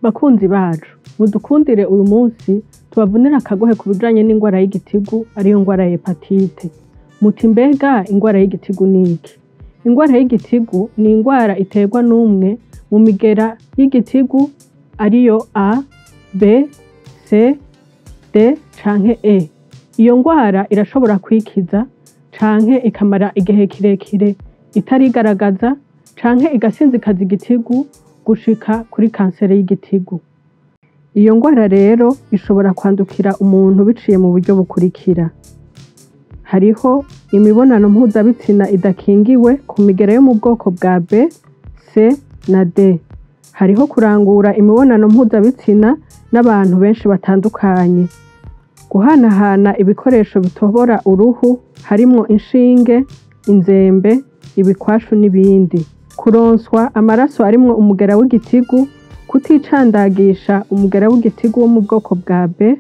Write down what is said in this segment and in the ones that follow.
Bakunzi bacu, mudukundire uyu munsi tubavunire akagohe ku bijanye n'ingwara y'igitigu, ariyo ngwara ya hepatite. Muti mbega ingwara y'igitigu niki? Ingwara y'igitigu ni ingwara iterwa n'umwe mu migera y'igitigu, ariyo A, B, C, D canke E. Iyo ngwara irashobora kwikiza canke ikamara igihe kirekire itarigaragaza, canke igasinzikaza igitigu gushika kuri kanseri y'igitigu. Iyo ngwara rero ishobora kwandukira umuntu biciye mu buryo bukurikira: hariho imibonano mpuzabitsina idakingiwe ku migera yo mu bwoko bwa B, C na D. Hariho kurangura imibonano mpuzabitsina n'abantu benshi batandukanye, guhanahana ibikoresho bitobora uruhu harimwo inshinge, inzembe, ibikwashu n'ibindi, kuronswa amaraso arimwo umugera w'igitigu, kuticandagisha umugera w'igitigu wo mu bwoko bwa B,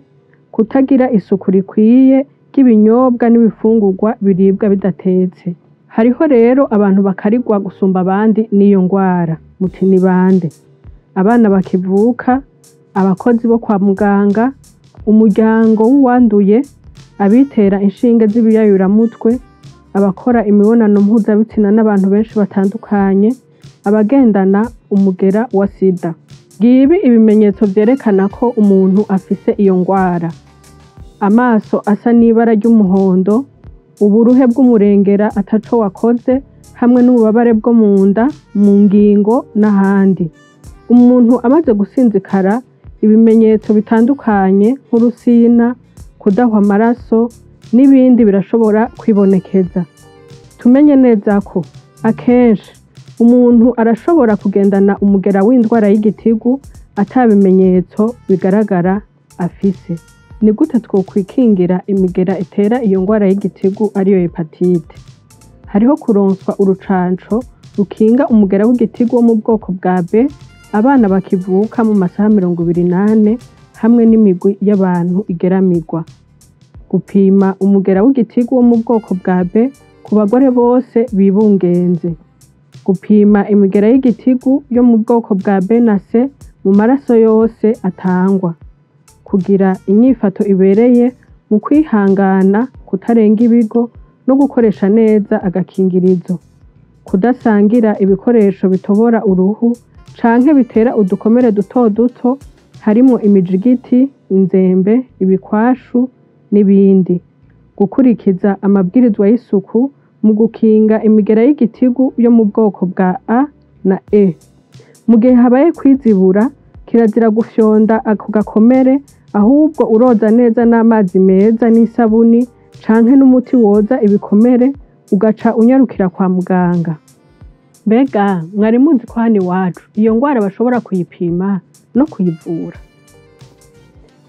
kutagira isuku rikwiye ry'ibinyobwa n'ibifungurwa biribwa bidatetse. Hariho rero abantu bakarigwa gusumba abandi n'iyo ngwara. Muti ni bande? Abana bakivuka, abakozi bo kwa muganga, umuryango w'uwanduye, abitera inshinge z'ibiyayuramutwe, abakora imibonano mpuzabitsina n'abantu benshi batandukanye, abagendana umugera wa sida. Ngibi ibimenyetso vyerekana ko umuntu afise iyo ngwara: amaso asa n'ibara ry'umuhondo, uburuhe bw'umurengera ataco wakoze, hamwe n'ububabare bwo mu nda, mu ngingo n'ahandi. Umuntu amaze gusinzikara, ibimenyetso bitandukanye nk'urusina, kudahwa amaraso n'ibindi birashobora kwibonekeza. Tumenye neza ko akenshi umuntu arashobora kugendana umugera w'indwara y'igitigu ata bimenyetso bigaragara afise. Ni gute twokwikingira imigera itera iyo ngwara y'igitigu, ariyo hepatite? Hariho kuronswa urucanco rukinga umugera w'igitigu wo mu bwoko bwa B abana bakivuka mu masaha 24, hamwe n'imigwi y'abantu igeramigwa. Gupima umugera w'igitigu wo mu bwoko bwa B ku bagore bose bibungenze. Gupima imigera y'igitigu yo mu bwoko bwa B na C mu maraso yose atangwa. Kugira inyifato ibereye mu kwihangana, kutarenga ibigo no gukoresha neza agakingirizo. Kudasangira ibikoresho bitobora uruhu canke bitera udukomere duto duto, harimwo imijigiti, inzembe, ibikwashu n'ibindi. Gukurikiza amabwirizwa y'isuku mu gukinga imigera y'igitigu yo mu bwoko bwa A na E. Mu gihe habaye kwizibura, kirazira gufyonda ako gakomere, ahubwo uroza neza n'amazi meza n'isabuni canke n'umuti woza ibikomere, ugaca unyarukira kwa muganga. Mbega mwari muzi ko hano iwacu iyo ngwara bashobora kuyipima no kuyivura?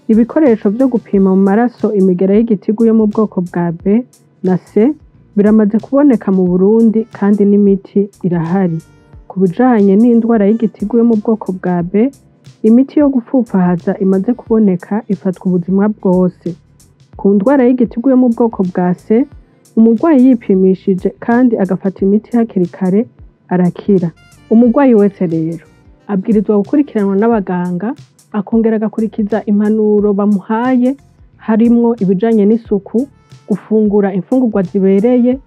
Ibikoresho vyo gupima mu maraso imigera y'igitigu yo mu bwoko bwa B na C biramaze kuboneka mu Burundi, kandi n'imiti irahari. Ku bijanye n'indwara y'igitigu yo mu bwoko bwa B, imiti yo gupfupfahaza imaze kuboneka ifatwa ubuzima bwose. Ku ndwara y'igitigu yo mu bwoko bwa C, umurwayi yipimishije kandi agafata imiti hakiri kare arakira. Umurwayi wese rero abwirizwa gukurikiranwa n'abaganga, akongera agakurikiza impanuro bamuhaye, harimwo ibijanye n'isuku, gufungura imfungurwa zibereye,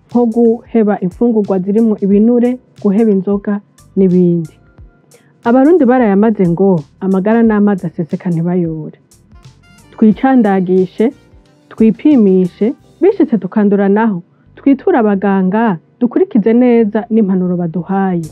nko guheba imfungurwa zirimwo ibinure, guheba inzoga n'ibindi. Abarundi barayamaze ngo amagara n'amazi aseseka ntibayore. Twicandagishe, twipimishe, bishitse tukandura naho twiture abaganga, dukurikize neza n'impanuro baduhaye.